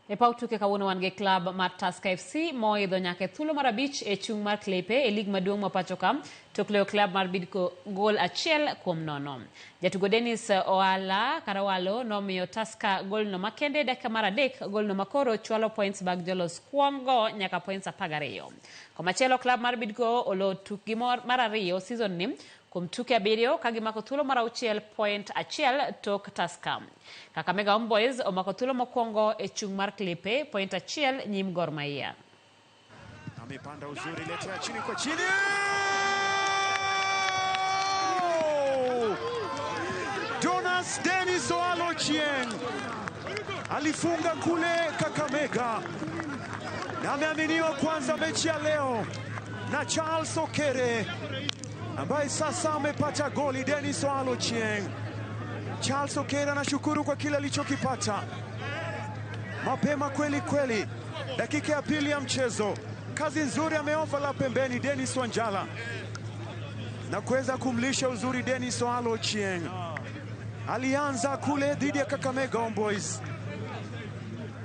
E paw tuke kawuono wan gi klab mar Tusker FC moidho nyaka e thuolo mar abich e chung' mar klepe e lig maduong' ma pacho ka tok loyo klab mar Bidco gol 1-0. Jatugo Dennis Oala Karawalo nomiyo Tusker golno makende e dakika mar 3, golno makoro chwalo points mag jolos kwongo nyaka points 12. Komachielo klab mar Bidco olo tukgi mar ariyo season ni kuom tuke 7 ka gimako thuolo mar 6 point 1 tok Tusker. Kakamega Homeboyz omako thuolo mokwongo e chung' mar klepe point 1 nyim Gor Mahia. Amepanda uzuri, letea chini kwa chini. Jonas Dennis Oalo Ochieng alifunga kule Kakamega na ameaminiwa kuanza mechi ya leo na Charles Okere ambaye sasa amepata goli. Dennis Oalo Ochieng. Charles Okere anashukuru kwa kile alichokipata mapema kweli kweli, dakika ya pili ya mchezo. Kazi nzuri, ameoverlap pembeni Dennis Wanjala na kuweza kumlisha uzuri Dennis Oalo Ochieng. Alianza kule dhidi ya Kakamega Homeboyz,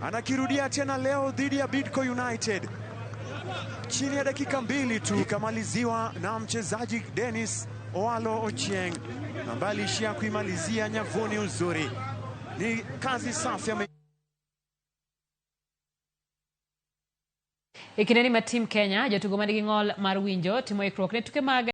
anakirudia tena leo dhidi ya Bidco United chini ya dakika 2 tu, ikamaliziwa na mchezaji Dennis Oalo Ochieng ambaye aliishia kuimalizia nyavuni uzuri. Ni kazi safi ame E kindeni ma Team Kenya, jotugo manigi ng'ol mar winjo timo ikruok ne tuke mag